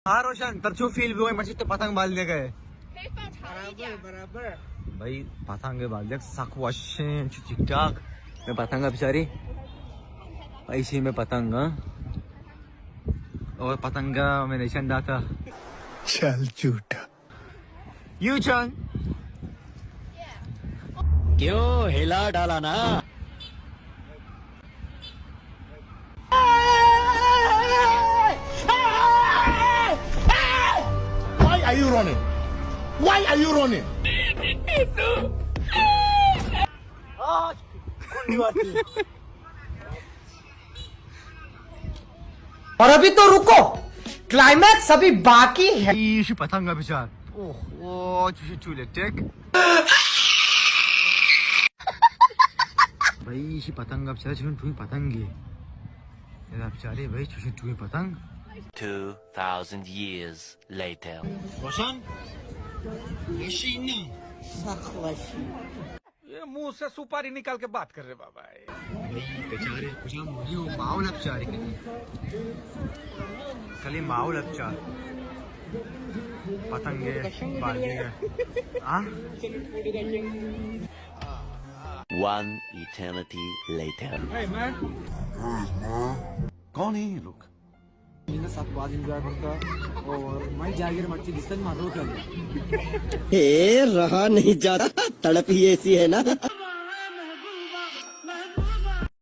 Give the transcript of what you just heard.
ہاں روشن، تر چو فیل بوئے، مرچی تو پتنگ بال دے گئے۔ برابر، برابر۔ بھائی، پتنگ بال دے، سک وشیں، چو ٹھیک ٹھاک۔ میں پتنگ بچاری، ایسی میں پتنگ، ہاں۔ اور پتنگ میں نشان داتا۔ چل جھوٹا۔ یو چان۔ کیوں ہلا ڈالا نا؟ Why are you running? Why are you running? اور ابھی تو رکو، کلائمیکس ابھی باقی ہے۔ ایشی پتنگ بچار۔ اوہ، اوہ، چوشی چولے ٹیک۔ بھائی، ایشی پتنگ بچار، چوشی ٹوئی پتنگی۔ ادا بچارے بھائی، چوشی ٹوئی پتنگ۔ Two thousand years later. روشن، ایشی نہ۔ سخ وشی۔ یہ منہ سے سپاری نکال کے بات کر رہے بابا۔ بھئی، بیچارے کجا موری ہو، ماحول اب چارے کلی۔ کلی ماحول اب چار۔ پتنگ ہے، بال دے گا۔ ہاں؟ One eternity later. کون ہیں یہ لوگ؟ میں نے سب باز انجوائے کرتا اور میں جاگیر مرچی دستن مارو کر۔ اے رہا نہیں جاتا، تڑپ ہی ایسی ہے نا۔